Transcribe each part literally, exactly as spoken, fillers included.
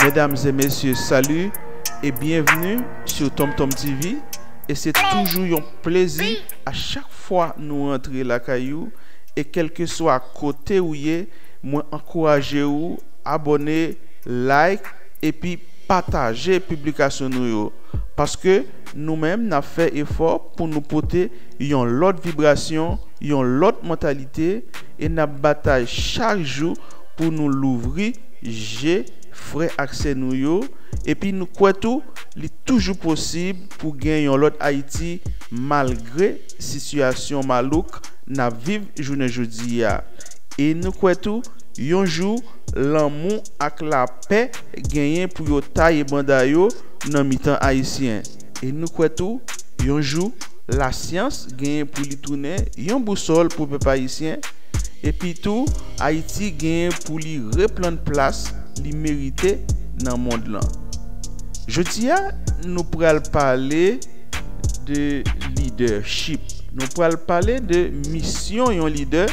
Mesdames et messieurs, salut et bienvenue sur TomTom T V. E se toujou yon plezi a chak fwa nou rantre lakay ou. E kèlkeswa kote ou ye, mwen ankouraje ou abòne, like, epi pataje piblikasyon nou yo. Paske nou menm, n ap fè efò pou nou pote yon lòt vibrasyon, yon lòt mantalite, e n ap batay chak jou pou nou louvri je frè ak sè nou yo. Epi nou kwè tou, li toujou posib pou gen yon lòt Ayiti, malgre sitiyasyon malouk n ap viv jounen jodi a. E nou kwè tou, yon jou, lanmou ak lapè genyen pou yo taye banda yo nan mitan Ayisyen. E nou kwè tou, yon jou, lasyans genyen pou li tounen yon bousòl pou pèp ayisyen. Epi tou, Ayiti genyen pou li reprann plas li merite nan mond lan. Jodi a, nou pral pale de leadership. Nou pral pale de misyon yon lidè,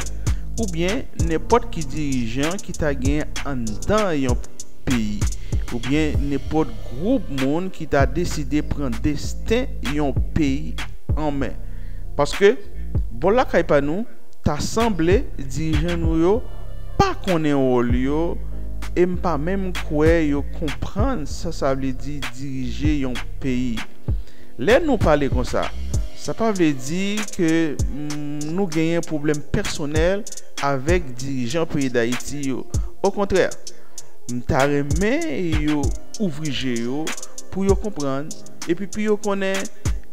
oubyen nenpòt ki dirijan ki ta gen anndan yon peyi, oubyen nenpòt gwoup moun ki ta deside pran desten yon peyi an men. Paske, bò lakay pa nou, ta sanble dirijan nou yo pa konnen wòl yo, e m pa menm kwè yo konprann sa sa vle di dirije yon peyi. Lè nou pale konsa, sa pa vle di ke, mm, nou genyen pwoblèm pèsonèl avèk dirijan peyi Dayiti yo. Okontrè, m ta renmen yo ouvri je yo pou yo konprann, epi pou yo konnen,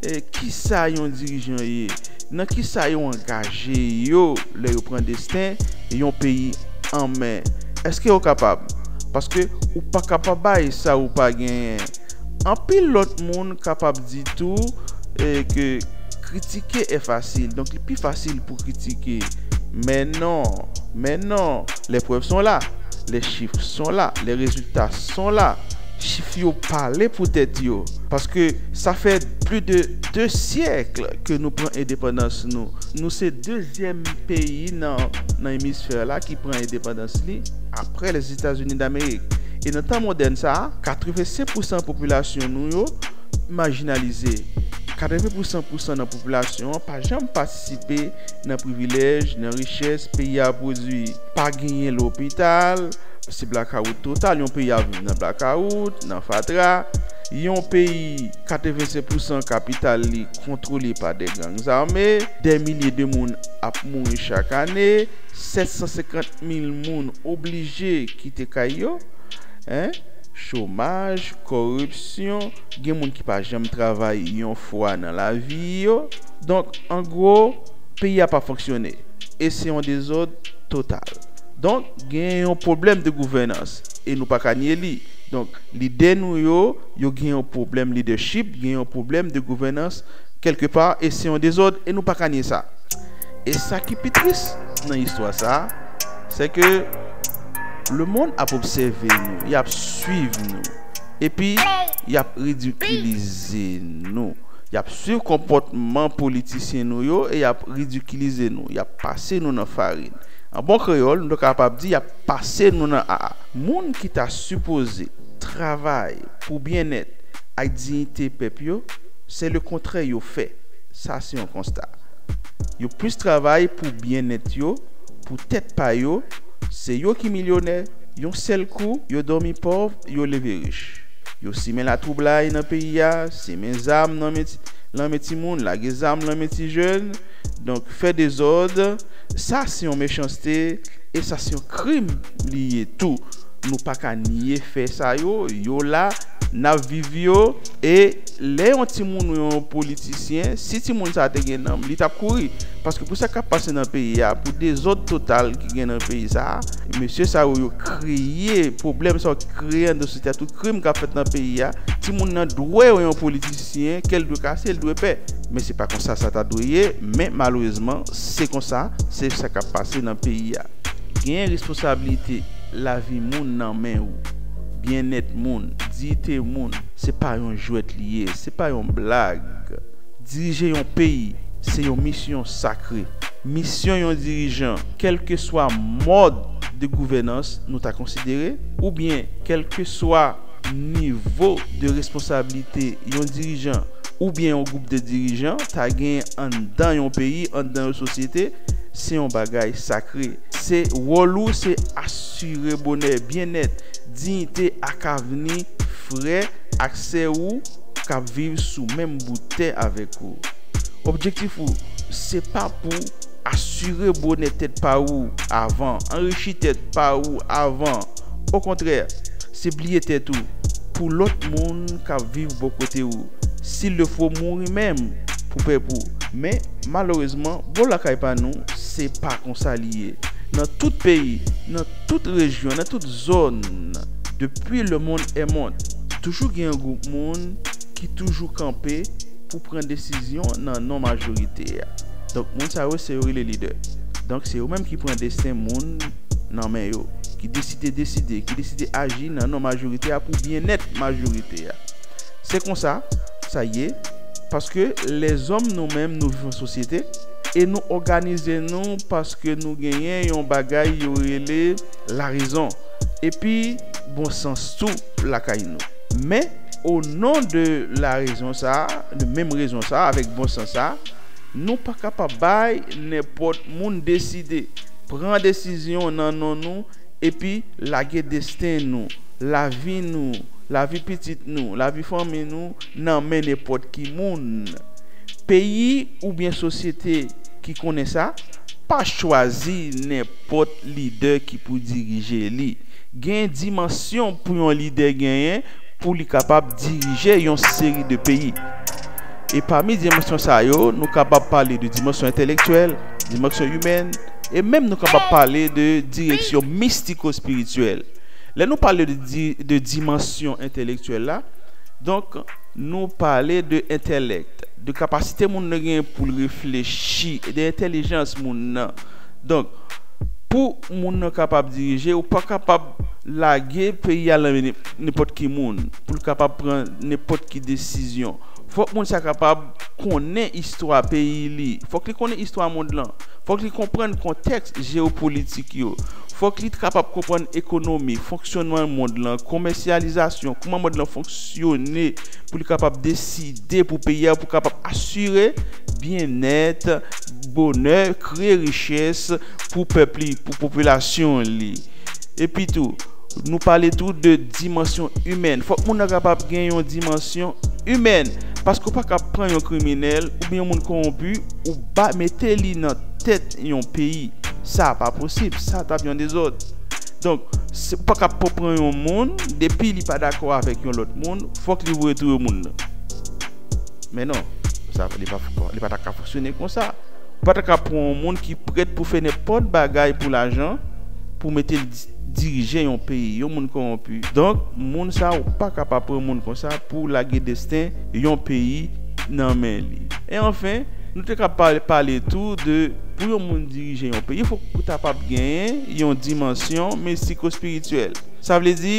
eh, kisa yon dirijan ye, nan kisa yo angaje yo lè yo pran desten yon peyi an men. Èske yo kapab? Paske ou pa kapab bay sa ou pa genyen. Anpil lòt moun kapab di tou, eh, ke kritike est facile. Donk, li pi fasil pou kritike. Men non, men non. Les preuves sont là. Les chiffres sont là. Les résultats sont là. Chif yo pale pou tèt yo. Paske sa fè plis de de syèk ke nou pran endepandans nou. Nou se dezyèm peyi nan, nan emisfè la ki pran endepandans li apre Lèzetazini Damerik. E nan tan modèn sa a, katrevensenk pousan popilasyon nou yo majinalize. Katreven pousan nan popilasyon an pa janm patisipe nan privilèj, nan richès peyi a pwodui. Pa genyen lopital, se blakawout total, yon peyi ap viv nan blakawout, nan fatra. Yon peyi, katrevensenk pousan kapital li kontwole pa de gang zame, dè milye de moun ap mouri chak ane, sèt san senkant mil moun oblije kite kay yo, en, chomaj, kòripsyon, gen moun ki pa janm travay yon fwa nan lavi yo. Donk, an gwo, peyi a pa fonksyone. E se yon dezòd total. Donk, gen yon pwoblèm de gouvènans. E nou pa ka nye li. Donk, lidè nou yo, yo gen yon pwoblèm lidèchip, gen yon pwoblèm de gouvènans kèlkepa, e se yon dezòd, e nou pa ka nye sa. E sa ki pi tris nan istwa sa a, se ke lemonn ap obsève nou, y ap swiv nou, epi y ap ridikilize nou. Y ap swiv konpòtman politisyen nou yo e y ap ridikilize nou, y ap pase nou nan farin. An bon kreyòl, nou ta kapab di y ap pase nou nan aa. Moun ki ta sipoze travay pou byennèt ak diyite pèp yo, se lekontrè yo fè. Sa se yon konsta. Yo plis travay pou byennèt yo, pou tèt pa yo. Se yo ki milyonè. Yon sèl kou, yo dòmi pòv, yo leve rich. Yo simen latwoublay nan peyi a, simen zam nan men ti, nan men timoun, lage zam nan men ti jèn. Donk, fè dezòd, sa se yon mechanste, e sa se yon krim li ye tou. Nou pa ka nye fè sa yo, yo la, n ap viv yo, e lè yon timoun ou yon politisyen, si timoun sa a te gen nanm, li t ap kouri. Paske pou sa k ap pase nan peyi a, pou dezòd total ki gen nan peyi sa a, mesye sa yo, yo kreye pwoblèm sa yo, ki kreye anndan sosyete a, tout krim k ap fèt nan peyi a, timoun nan dwe wè yon politisyen, kè l dwe kase, l dwe pè. Men se pa konsa sa ta dwe ye, men malerezman, se konsa, se sa k ap pase nan peyi a. Genyen responsablite lavi moun nan men ou. Byennèt moun, diyite moun, se pa yon jwèt li ye, se pa yon blag. Dirije yon peyi, se yon misyon sakre. Misyon yon dirijan, kèlkeswa mòd de gouvènans nou ta konsidere, oubyen kèlkeswa nivo de responsablite yon dirijan oubyen yon gwoup de dirijan ta gen anndan yon peyi, anndan yon sosyete, se yon bagay sakre. Se wòl ou, se asire bonè, byennèt, diyite ak avni frè ak sè ou k ap viv sou menm bout tè avèk ou. Objektif ou, se pa pou asire bonè tèt pa ou avan, anrichi tèt pa ou avan. Okontrè, se bliye tèt ou pou lòt moun k ap viv bò kote ou. S'il le faut, mouri menm pou pèp ou. Men, malerezman, bò lakay pa nou, se pa konsa li ye. Nan tout peyi, nan tout rejyon, nan tout zòn, depi le monde est monde, toujou gen yon gwoup moun ki toujou kanpe pou pran desizyon nan non majorite a. Donk, moun sa yo, se yo rele lidè. Donk, se yo menm ki pran desten moun nan men yo, ki deside deside, ki deside aji nan non majorite a pou byennèt majorite a. Se konsa sa ye, paske lèzòm nou menm, nou viv an sosyete, e nou òganize nou paske nou genyen yon bagay yo rele larezon, epi bon sans tou lakay nou. Men, o non de larezon sa, de menm rezon sa, avèk bon sans sa, nou pa kapab bay nenpòt moun deside, pran desizyon nan non nou, epi lage desten nou, lavi nou, lavi pitit nou, lavi fanmi nou nan men nenpòt ki moun. Peyi oubyen sosyete ki konnen sa, pa chwazi nenpòt lidè ki pou dirije li. Gen dimansyon pou yon lidè genyen pou li kapab dirije yon seri de peyi. E pami dimansyon sa yo, nou kapab pale de dimansyon entèlektyèl, dimansyon imèn, e menm nou kapab pale de direksyon mistiko-espirityèl. Lè nou pale de, di, de dimansyon entèlektyèl la, donk, nou pale de entèlèk, de kapasite moun nan gen pou l reflechi, de entèlijans moun nan. Donk, pou moun nan kapab dirije, ou pa kapab lage peyi a nan men nenpòt ki moun, pou l kapab pran nenpòt ki desizyon. Fòk moun sa kapab konnen istwa peyi li. Fòk li konnen istwa mond lan. Fòk li konprann kontèks jewopolitik yo. Fòk li kapab konprann ekonomi, fonksyònman mond lan, komèsyalizasyon, kòman mond lan fonksyone, pou li kapab deside pou peyi a, pou kapab asire byennèt, bonè, kreye richès pou pèp li, pou popilasyon li. Epi tou, nou pale tou de dimansyon imèn. Fòk moun nan kapab gen yon dimansyon imèn. Paske w pa ka pran yon kriminèl oubyen yon moun kowonpi, ou ba mete li nan tèt yon peyi. Sa pa posib. Sa t ap yon dezòd. Donk, se, ou pa ka pran yon moun, depi li pa dakò avèk yon lòt moun, fòk li voye touye moun nan. Men non, sa, li pa, li pa ta ka fonksyone konsa. Ou pa ta ka pran yon moun ki prèt pou fè nenpòt bagay pou lajan, pou mete l di-, dirije yon peyi, yon moun kowonpi. Donk, moun sa, ou pa kapab pran moun konsa pou lage desten yon peyi nan men li. E anfen, nou te ka pale, pale tou de, pou yon moun dirije yon peyi, fòk ou kapab genyen yon dimansyon mistiko-espirityèl. Sa vle di,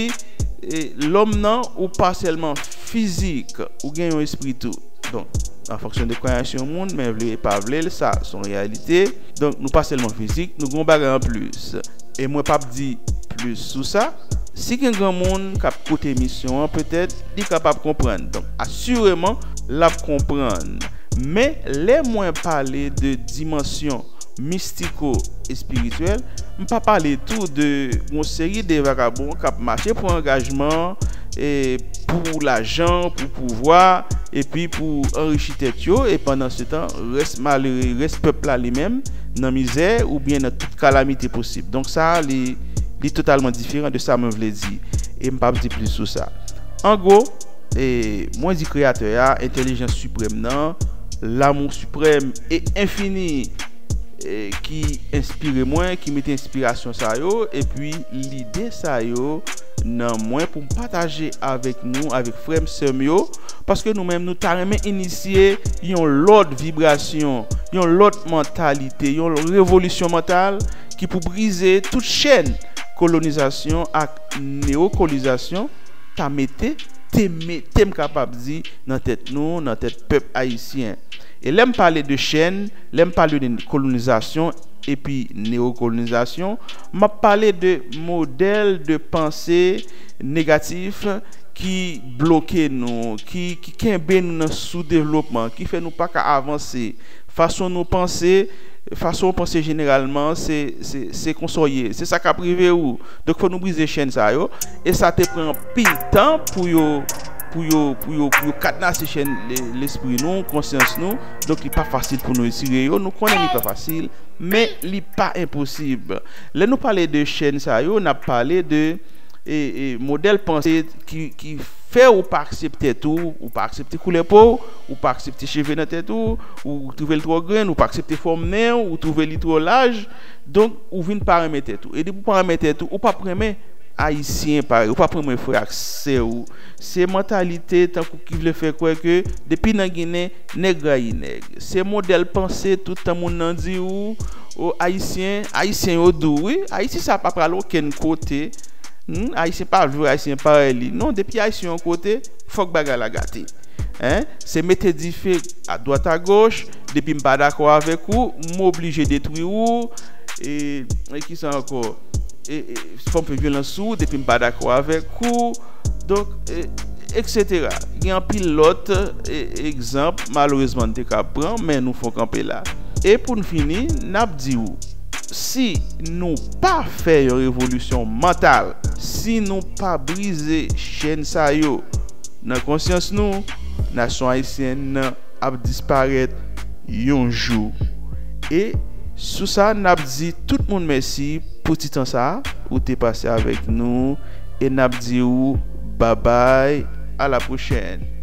e, lòm nan, ou pa sèlman fizik, ou gen yon espri tou. Donk, an fonksyon de kwayans yon moun, men vle pa vle l, sa se yon reyalite. Donk, nou pa sèlman fizik, nou gen yon bagay anplis. E mwen p ap di plis sou sa. Si gen granmoun k ap koute emisyon an, petèt, li kapab konprann. Donk, asireman, l ap konprann. Men, lè mwen pale de dimansyon mistiko-espirityèl, m pa pale tou de yon seri de vagabon k ap mache pran angajman, e, pou lajan, pou pouvwa, epi pou anrichi tèt yo, e pandan se tan, rès malere, rès pèp la li menm, nan mizè oubyen nan tout kalamite posib. Donk sa, li, li totalman diferan de sa mwen vle di. E m p ap di plis sou sa. An gwo, e, mwen di Kreyatè a, entèlijans siprèm nan, lanmou siprèm e enfini, e, ki enspire mwen, ki mete enspirasyon sa yo, epi lide sa yo nan mwen pou m pataje avèk nou, avèk frè m, sè m yo, paske nou menm, nou ta renmen inisye yon lòt vibrasyon, yon lòt mantalite, yon revolisyon mantal ki pou brize tout chèn kolonizasyon ak neyokolonizasyon ta mete, te mete, m kapab di, nan tèt nou, nan tèt pèp ayisyen. E lè m pale de chèn, lè m pale de kolonizasyon epi neyokolonizasyon, m ap pale de modèl de panse negatif ki bloke nou, ki, ki kenbe nou nan soudevlopman, ki fè nou pa ka avanse. Fason nou panse, fason w panse jeneralman, se, se, se konsa w ye. Se sa k ap rive ou. Donk, fò nou brize chèn sa yo. E sa te pran anpil tan pou yo, pou yo, pou yo, pou yo kadnase chèn le-, lespri nou, konsyans nou. Donk, li pa fasil pou nou retire yo. Nou konnen li pa fasil, men li pa enposib. Lè nou pale de chèn sa yo, n ap pale de e, e, modèl panse ki, ki fè ou pa aksepte tèt ou, ou pa aksepte koulè po w, ou pa aksepte cheve nan tèt ou, ou twouve l twò grenn, ou pa aksepte fòm nen w, ou twouve li twò laj, donk ou vin pa renmen tèt ou. E depi w pa renmen tèt ou, ou p ap renmen Ayisyen parèy, ou p ap renmen frè ak sè w. Se mantalite tankou ki vle fè kwè ke depi nan Ginen, nèg rayi nèg. Se modèl panse tout tan moun nan di ou, o, Ayisyen, Ayisyen yo di w, wi, Ayiti sa pa pral okenn kote. Hmm, Ayisyen pa vle Ayisyen parèy li. Non, depi Ayisyen yon kote, fòk bagay la gate. Hein? Se mete dife adwat agoch, depi m pa dakò avèk ou, m oblije detwi ou. E, e kisa ankò? E, e, fò m fè vyolans sou ou, depi m pa dakò avèk ou. Donk, e, etsetera. Gen anpil lòt, e, egzanp, malerezman, n te ka pran, men nou fon kanpe la. E pou n fini, n ap di w, si nou pa fè yon revolisyon mantal, si nou pa brize chèn sa yo nan konsyans nou, nasyon ayisyèn nan ap disparèt yon jou. E sou sa, n ap di tout moun mèsi pou ti tan sa a ou te pase avèk nou. E n ap di w babay, a la pwochèn.